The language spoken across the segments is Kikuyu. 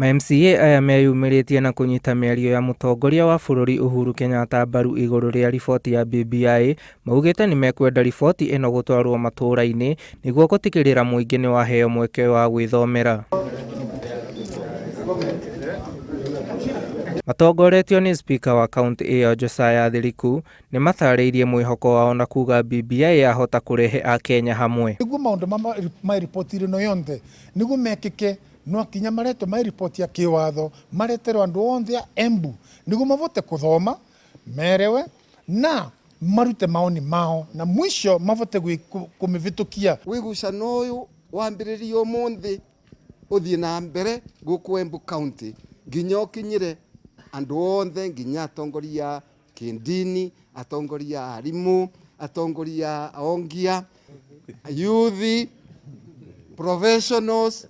Ma MCA aya meyumĩrĩtie na kũnyita mĩario ya mũtongoria wa bũrũri Uhuru Kenyatta mbaru igũrũ rĩa riboti ya BBI, maugĩte nĩmekwenda riboti ĩno gũtwarwo matũra-inĩ nĩguo gũtigĩrĩra mũingĩ nĩwaheo mweke wa gwĩthomera. Matongoretio nĩ spika wa kauntĩ ĩyo Josiah Thiriku, nĩmatarĩirie mwĩhoko wao na kuga BBI yahota kũrehe akenya hamwe. Nĩguo maũndũ ma riboti ĩno yonthe nĩguo mekĩke no kinya maretwo ma riboti ya kĩwatho mareterwo andũ othe a Embu nĩguo mavote kũthoma merewe na marute maoni mao na mwisho mavote kũmĩvĩtũkia. Wĩgucano ũyũ wambĩrĩrie ũmũthĩ ũthiĩ na mbere gũkũ Embu County nginya ũkinyĩre andũ othe nginya atongoria a kĩndini, atongoria a arimũ, atongoria a ongia, youth, professionals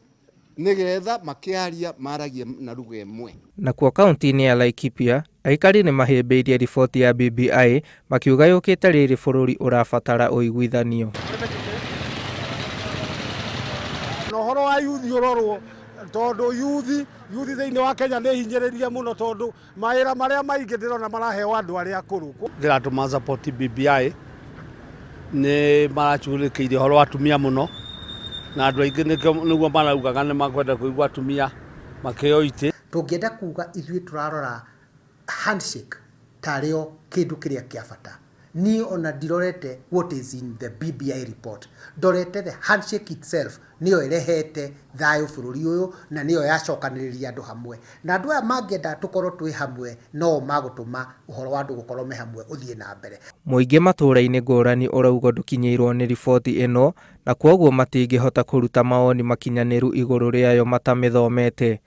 nigetha makiaria maragie na lugha ĩmwe. Nakuo kauntĩ-inĩ ya Laikipia, aikari nĩmahĩmbĩirie riboti ya BBI makiuga yũkĩte rĩrĩ bũrũri ũrabatara ũiguithanio. Na ũhoro wa yuthi ũrorwo tondũ yuthi yuthi thĩinĩ wa Kenya nĩ hinyĩrĩrie mũno tondũ mawĩra marĩa maingĩ ndĩrona maraheo andũ arĩa akũrũ. Ndĩratũma support BBI nĩ maracugurĩkĩire ũhoro wa atumia mũno na andũ aingĩ nĩguo maraugaga nĩ makwenda kũigua atumia makĩheo itĩ. Tũngĩenda kuga ithuĩ tũrarora handshake tarĩo kĩndũ kĩrĩa kĩa bata. Niĩ ona ndirorete what is in the BBI report, ndorete the handshake itself nĩyo ĩrehete thayũ bũrũri ũyũ na nĩyo yacokanĩrĩria andũ hamwe. Na andũ aya mangĩenda tũkorwo twĩ hamwe no o magũtũma ũhoro wa andũ gũkorwo me hamwe ũthiĩ na mbere. Mũingĩ matũra-inĩ ngũrani ũrauga ndũkinyĩirwo nĩ riboti ĩno na kwoguo matingĩhota kũruta mawoni makinyanĩru igũrũ rĩayo matamĩthomete.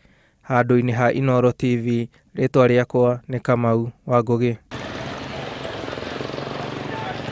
Handũ-inĩ ha Inooro TV, rĩtwa rĩakwa nĩ Kamau wa Ngũgĩ.